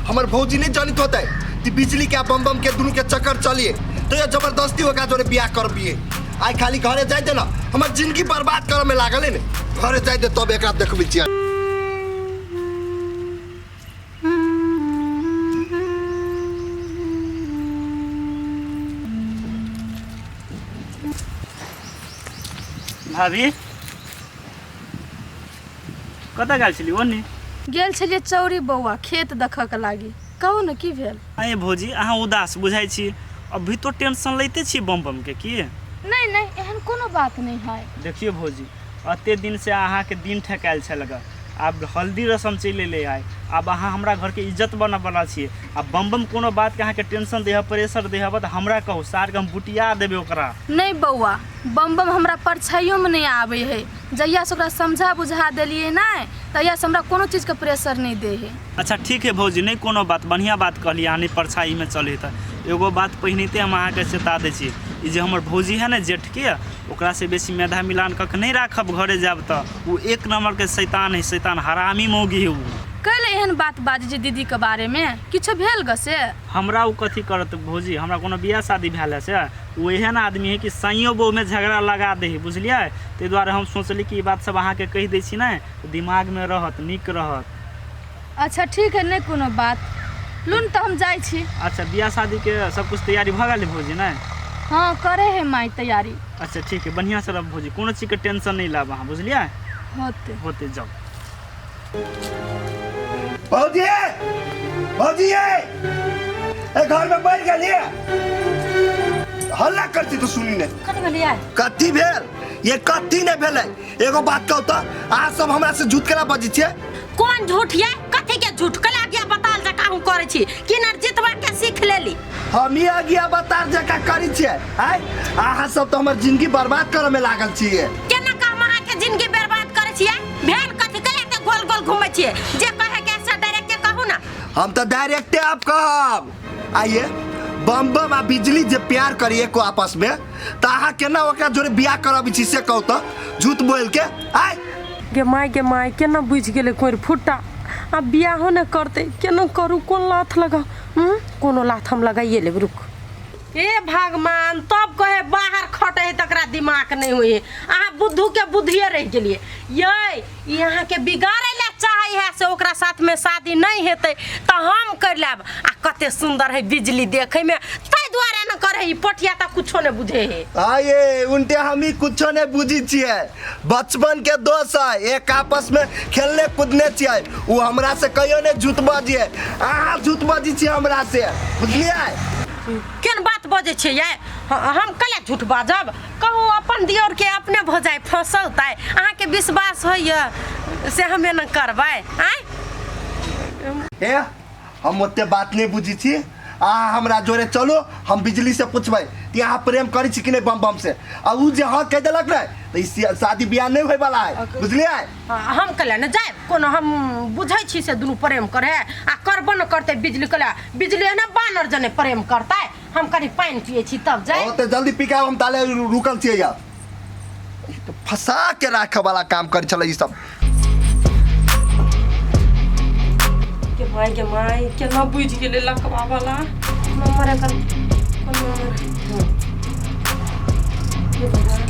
हमर भौजी नहीं जानित होते कि बिजली के आ बम बम के दुनू के चक्कर चलिए तो ये जबरदस्ती ओकरा जोरे बियाह करबिए। आइ खाली घरे जाय दे ना, हमर जिंदगी बर्बाद करे में लागल है ने। घरे जाय दे तब एकरा देखबै छियै। भाभी कतऽ गेल छली ओन्नी? गेल छलियै चौरी बौआ खेत देखऽ के लागी। कहू ने की भेल? अरे भौजी अहाँ उदास बुझाइ छी, अभी तो टेंशन लैते छी बम बम के की? नहि नहि एहन कोनो बात नहि है। देखियौ भौजी अते दिन से अहाँके दिन ठेकायल छल ग, आब हल्दी रसम चलि एलै आइ, आब अहाँ हमरा घरके इज्जत बनऽ बला छियै। आ बम बम कोनो बातके अहाँके टेंशन दै है, प्रेशर दै है, तऽ हमरा कहू, सारके हम बुटिया देबै ओकरा। नहि बौआ, बम बम हमरा परछाइयोमे नहि आबै है। जहियासँ ओकरा समझा बुझा देलियै नहि तहियासँ हमरा कोनो चीजके प्रेशर नहि दै है। अच्छा ठीक है भौजी, नहि कोनो बात, बढ़िआँ बात कहलियै अहाँ, नहि परछाइमे चलै तऽ। एगो बात पहिनहिते हम अहाँके चेता दै छी, ई जे हमर भौजी है ने जेठके, ओकरासँ बेसी मेधा मिलान कऽ के नहि राखब घरे जायब तऽ, ओ एक नम्बरके शैतान है, शैतान हरामी मौगी है उ। कैले एहन बात बाजै छी दीदीके बारेमे, किछो भेल गऽ से? हमरा ओ कथी करत भौजी, हमरा कोनो बियाह शादी भेल है से? ओ एहन आदमी है कि साइयो बहूमे झगड़ा लगा दै है, बुझलियै? ताहि दुआरे हम सोचली कि ई बात सब अहाँके कहि दै छी ने तऽ दिमागमे रहत, नीक रहत। अच्छा ठीक है, नहि कोनो बात, लून तऽ हम जाइ छी। अच्छा बियाह शादीके सब कुछ तैयारी भऽ गेल भौजी? नहि हँ करे है माय तैयारी। अच्छा ठीक है, बढ़िआँ से रहब भौजी, कोनो चीजके टेंशन नहि लेब अहाँ, बुझलियै? होते होते जाउ। भौजी, भौजी, ए घर में बैठ गेलियै, हल्ला करती तो सुनी नहीं। कथी भेलियै? कथी भेल? ये कथी नहीं भेलै। एगो बात कहू तऽ अहाँ सब हमरा से झूठ केना बजै छियै? कोन झूठ ये? कथी के झूठ? कला गया बताल जका हम करै छी कि नरजितवा के सीख लेली? हम ही अगिया बताल जका करै छियै। आय अहाँ सब तऽ हमर जिंदगी बर्बाद करऽ में लागल छियै। केना कहम अहाँ के जिंदगी बर्बाद करै छियै? भेल कथी? कला के गोल गोल घूमै छियै? जे कहे के से डायरेक्ट के कहू ना। हम तऽ डायरेक्टे आप कहब। आइए बम बम आ बिजली जे प्यार करिए को आपस में, तऽ अहाँ केना ओकरा जोरे बियाह करबै छी से कहू तऽ, झूठ बोल के। आय गे माय, गे माय, केना बुझि गेलै कोरि फुट्टा। आब बियाहो ने करतै, केना करू, कोन लाथ लगाउ? कोनो लाथ हम लगाइए लेब, रुक। हे भगवान, तब कहे बाहर खटे है तकरा दिमाग नहीं हुई है। अहाँ बुद्धू के बुद्धिए रह गेलिए। ये ई अहाँ के बिगाड़े ला चाहे है से ओकरा साथ में शादी नहीं हेतै तऽ हम कर लेब। आ कते सुंदर है बिजली देखे में, ताहि दुआरे न करे ई पटिया तऽ कुछो नहीं बुझे है। आये उनटे हम ही कुछो नहीं बुझी छियै, बचपन के दोस्त है, एक आपस में खेलने कूदने छियै। उ हमरा से कहियो नहीं झूठ बजिए, अहाँ झूठ बजी छियै हमरा से, बुझलियै? केहन बात बजै छियै यै? हम कला झूठ बाजब? कहू अपन दियोर के अपने भौजाइ फंसौतै? अहाँके विश्वास होइए से हम एना करबै? आँय ए हम ओते बात नहीं बुझी छी, अहाँ हमरा जोरे चलू, हम बिजली से पूछबै कि अहाँ प्रेम करै छी कि नहीं बम बम से। आ उ जे हाँ कहि देलक ने तऽ ई शादी बियाह नहीं होय वाला है, बुझलियै? हम कला ने जायब, कोनो हम बुझै छी से दुनू प्रेम करे आ करबो न करतै बिजली कला, बिजली एना बानर जने प्रेम करतै। हम कनि पानि पियै छी तब जायब। ओते जल्दी पिकाब, हम ताले रुकल छियै यार। ई तऽ फंसा के राखऽ वाला काम करै छलै ई सब। गे माय, गे माय, केना बुझि गेलै लकवा वाला नंबर एकर, कोन नंबर? हे भगवान।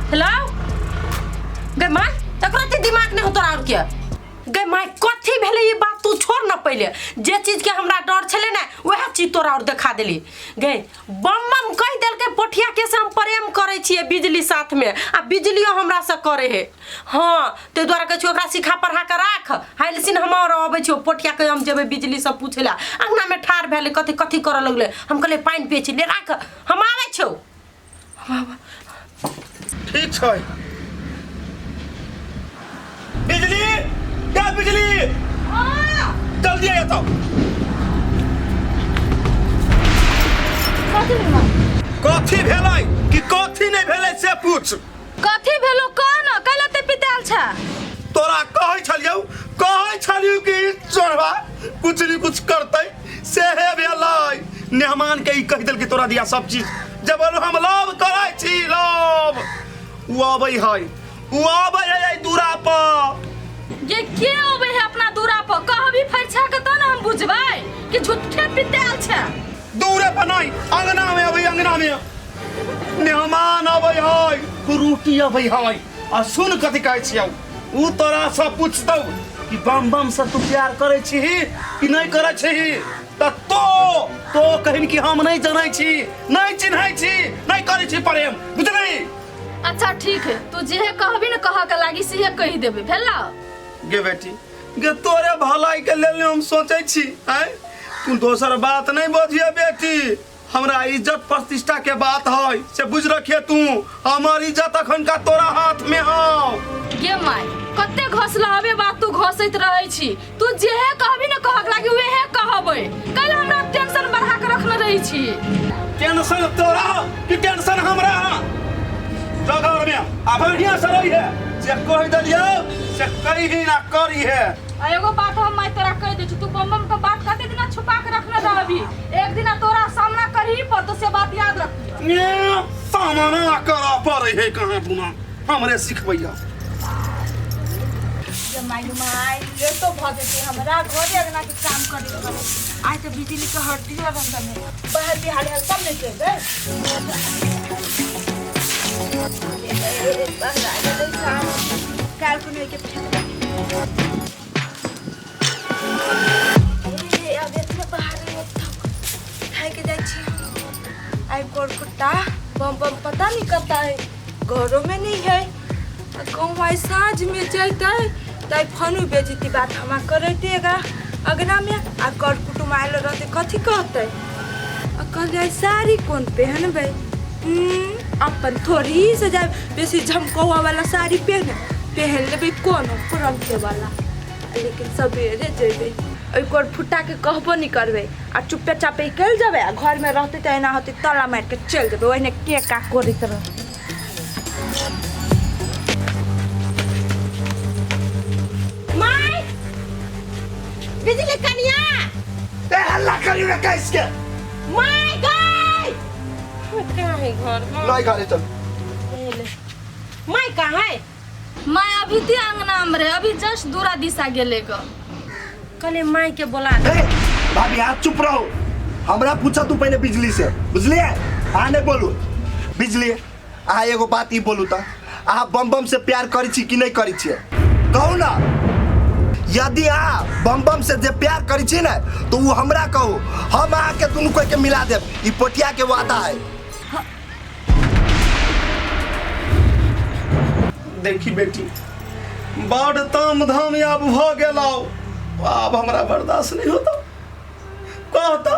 हेलो गे माय, तकरो एते दिमाग नहि हो तोरा और के। गे माय कथी भेलै ई बात तू छोड़ न, पहिले जे चीज के हमरा डर छलै ने वएह चीज तोरा और देखा देली। गे बम बम कहि देलकै पोठिया के से हम प्रेम करै छियै बिजली साथ में, आ बिजलियो हमरा से करे है। हाँ ताहि दुआरे कहै छियौ ओकरा सिखा पढ़ा के राख। हाइलसिन हम और अबै छियौ पोठिया के, हम जेबै बिजली से पूछै लए। अंगना में ठाढ़ भेलै कथी कथी करऽ लगलै, हम कहलियै पानि पियै छी, ले राख हम आबै छियौ। ठीक छै बिजली, या बिजली जल्दी आ तो। कथी भेलो? कथी भेलै कि कथी नहीं भेलै से पूछ। कथी भेलो कह न, कैला ते पिताल छा? तोरा कहै छलियौ, कहै छलियौ कि चोरबा कुछ नहीं कुछ करतै, सेहे भेलै। मेहमान के ई कहि देलकै तोरा दिया सब चीज, जब हम लव करै छी लव, उ अबै है, उ अबै है एहि दूरा पर। ये के अबै है अपना दूरा पर? कहबी पर नहीं अंगना में अबै अंगना में मेहमान अबै है रोटी अबै है आ सुन कथी कहै छियौ उ तोरा से पूछतौ कि बम बम से तू प्यार करै छिही कि नहीं करै छिही त तो तो कहिन कि हम नहीं जनै छी नहीं चिन्है छी नहीं करै छी प्रेम बुझली। अच्छा ठीक है, तू जेहे कहबी न कह के लागी सेहे कहि देबे भेला। गे बेटी गे तोरे भलाई के लेल हम सोचै छी आँय तू दोसर बात नहीं बजिए बेटी हमरा इज्जत प्रतिष्ठा के बात है से बुझ रखिए तू हमर इज्जत अखन का तोरा हाथ में हौ। गे माय कते घोसलावे बात तू घोसैत रहै छी, तू जेहे कहबी न कहक लागी वेहे कहबै, कल हमरा टेंशन बढ़ा के रखने रहै छी। टेंशन तोरा कि टेंशन हमरा? जगह में आ बढ़िया से रही है जे कह दिलियो से कही ना करी है। आ एगो बात हम माय तोरा कह दै छी, तू बम बम के बात कते दिना छुपा के रखने रहबी, एक दिना तोरा सामना करही पड़तो से बात याद रखी। ये सामना करा पड़े है कहाँ दुना हमरे सिखबैया। माय माय ये तो भऽ जेतै हमरा घरे अंगना के काम करे के आइ तऽ बिजली के हड्डी लगन समय बाहर बिहार है सब नहीं जेबै काल्हि कोनो के अब एतने बाहर थाकि जाइ छी आइ कोरकुट्टा बम बम पता नहीं कता है घरों में नहीं है कहूँ आइ साँझ में जैतै तऽ फोनो बेजती बात हमरा करैते एकरा अगना में आ कर कुटुम आयल रहतै कथी कहतै। आ कहलियै आइ साड़ी कोन पहनबै, अपन थोड़ी से जाय बेसी झमकौआ वाला साड़ी पहन लेबै कोनो पुरनके वाला, लेकिन सबेरे जेबै ओहि कोर फुट्टाके कहबो नहीं करबै आ चुप्पे चापे निकलि जेबै आ घरमे रहतै तऽ एना होतै ताला मारिके चलि जेबै ओहिने के का करैत रहतै। माय बिजली कनिया ए हल्ला करियो रे कैस के माय गई कहाँ है घर में? नहीं घरे चल। माय कहाँ है? माय अभी ते अंगना में रहे, अभी जस्ट दूरा दिशा गेले ग। कहले माय के बोला दे। ए भाभी आप चुप रहो, हमरा पूछा तू पहले बिजली से बुझलिए। आ नहीं बोलू बिजली, आ एगो बात ई बोलू त अहाँ बम बम से प्यार करै छी कि नहीं करै छियै कहू ना। यदि अहाँ बम बम से जे प्यार करै छी ने तो वो हमरा कहू, हम अहाँ के दुनू कोई के मिला देब, ई पोटिया के वादा है। देखी बेटी बड़ ताम धाम आब भ गेलौ, आब हमरा बर्दाश्त नहीं होता। कहता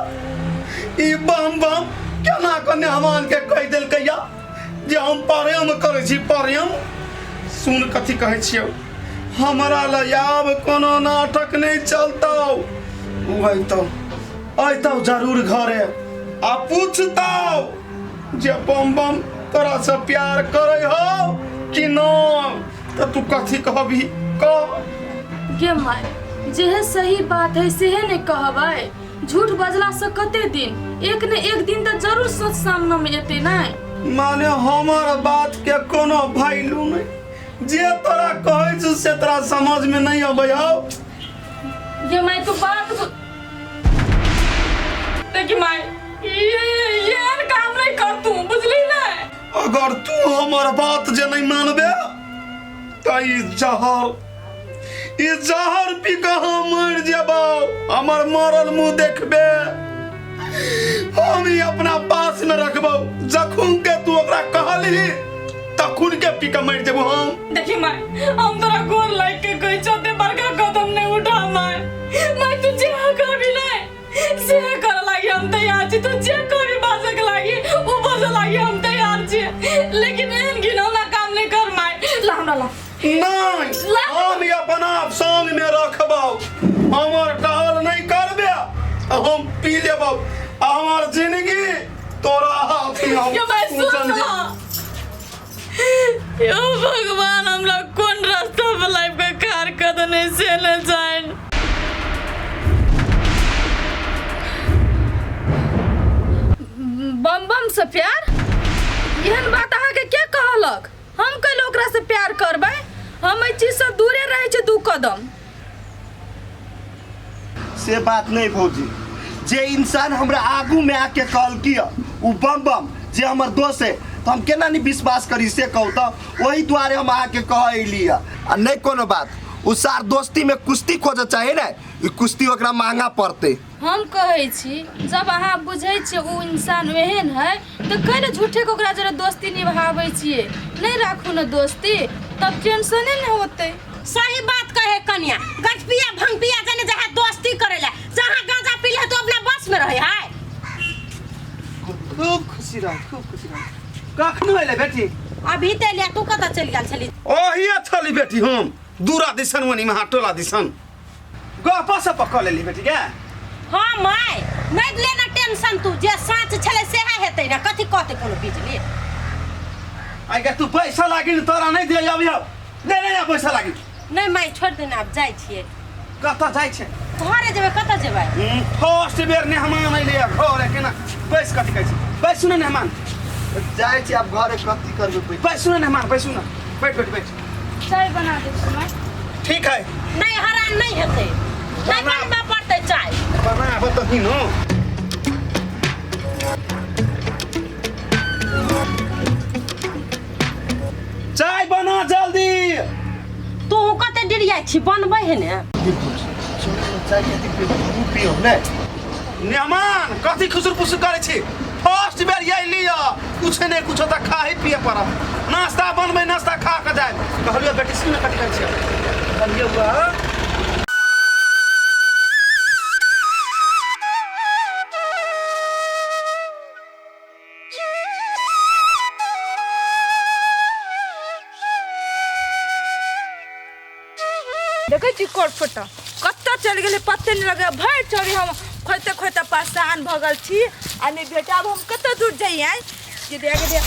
ई बम बम केना के मेहमान के कहि देलकैया जे हम प्रेम करै छी प्रेम। सुन कथी कहै छियौ, हमरा लए आब कोनो नाटक नहीं चलतौ। उ अयतौ अयतौ जरूर घरे आ पूछतौ जे बम बम तोरा से प्यार करै हौ कि न, त तू कथी कहबी कह। गे माय जेहे सही बात है सेहे ने कहबै, झूठ बजला से कते दिन एक ने एक दिन तो जरूर सोच सामने में एते नै। माने हमर बात के कोनो वैल्यू नहीं, जे तोरा कहै छौ से तोरा समझ में नहीं अबै हौ। गे माय तू बात देखी माय ये काम नहीं कर तू बुझली नै। अगर तू हमर बात जे नहीं मानबे त ई जहर पी के हम मर जेबौ, हमर मरल मुंह देखबे। हम ई अपना पास में रखबौ, जखुन के तू ओकरा कहलही तखुन के पी के मर जेबौ हम। देखी माय हम तोरा गोर लाग के कहै छौ ते बड़का कदम नहीं उठा माय। माय तू जे कहबी नै से कर लागी हम तैयार छी, तू जे कहबी बाजक लागी उ बाजऽ लागी हम तैयार छी, लेकिन एहन घिनौना काम नहीं कर माय। ला हमरा ला। नहीं हम अपना संग में रखबौ, हमर टहल नहीं करबे हम पी लेबौ, हमर जिंदगी तोरा हाथ में हम। यो भाई सुन ना, यो भगवान हमरा कोन रास्ता पर लाइफ के कार कर देने से न जान। बम बम से प्यार एहन बात अहाँ के के कहलक? हम कैले ओकरा से प्यार करबै, हम एहि चीज से दूरे रहै छै 2 कदम। से बात नहीं भौजी, जे इंसान हमरा आगू में आके कहलकी ह उ बम बम जे हमर दोस्त है तो हम केना नहीं विश्वास करी से कहू तो वही दुआरे हम अहाँके कह अयली ह। आ नहीं कोनो बात उ सार दोस्ती में कुश्ती खोजऽ चाहे ने ई कुश्ती ओकरा महंगा पड़तै। हम कहै छी जब अहाँ बुझै छियै ओ इंसान ओहन है तऽ कै ने झूठेके ओकरा जरे दोस्ती निभाबै छियै नहि राखू ने दोस्ती तब टेंशने नहि होतै। सही बात कहे कनिया गठपिया भंगपिया जाने जहाँ दोस्ती करे ला जहाँ गांजा पी ले तो अपना बस में रहे है। खूब खुशी रह खूब खुशी रह। कखनो एलै बेटी? अभी ते लिया तू कतऽ चलि गेल छली? ओही छली बेटी हम दूरा दिसन वनी महा टोला दिसन गप सप कऽ लेली बेटी के। हाँ my नहीं लेना टेंशन तू जे साँच छले सेहा हेतै ना कथी कहतै कोनो बिजली। आइ गे तू पैसा लागी तोरा नहीं दिया अभी अब नहीं नहीं पैसा लागी नहीं my छोड़ देना अब जाइ छियै। कतऽ जाइ छै? घरे जेबै कतऽ जेबै? फर्स्ट बेर मेहमान अइलै घरे केना बैस कथी कहै छै बैसू ने मेहमान। जाइ छी आब घरे कथी करबै? बैसू ने मेहमान बैसू ने बैठ बैठ बैठ। चाय बना दै छी माय। ठीक है। नहीं हरान नहीं हेतै नहीं बनबऽ पड़तै चाय। बनाबऽ तऽ हिनो। चाय बना जल्दी। तू कते डिरियाइ छी बनबै है ने। चाय के पियो ने मेहमान कथी खुसुर पुसुर करै छी? फर्स्ट बेर यही लिअ कुछ नहीं कुछ तऽ खाही पिए पड़त। नाश्ता बनबै नाश्ता खा कऽ जायब। कहलियौ बेटी सुन कथी कहै छियै? कहलियौ बा देखै छी कोर फोटो कतऽ चलि गेलै पते नहि लगै भरि चोरी हम खोजते खोजते परेशान भऽ गेल छी आ नहि बेटा आब हम कतऽ दूर जइयै गे दे गे दे।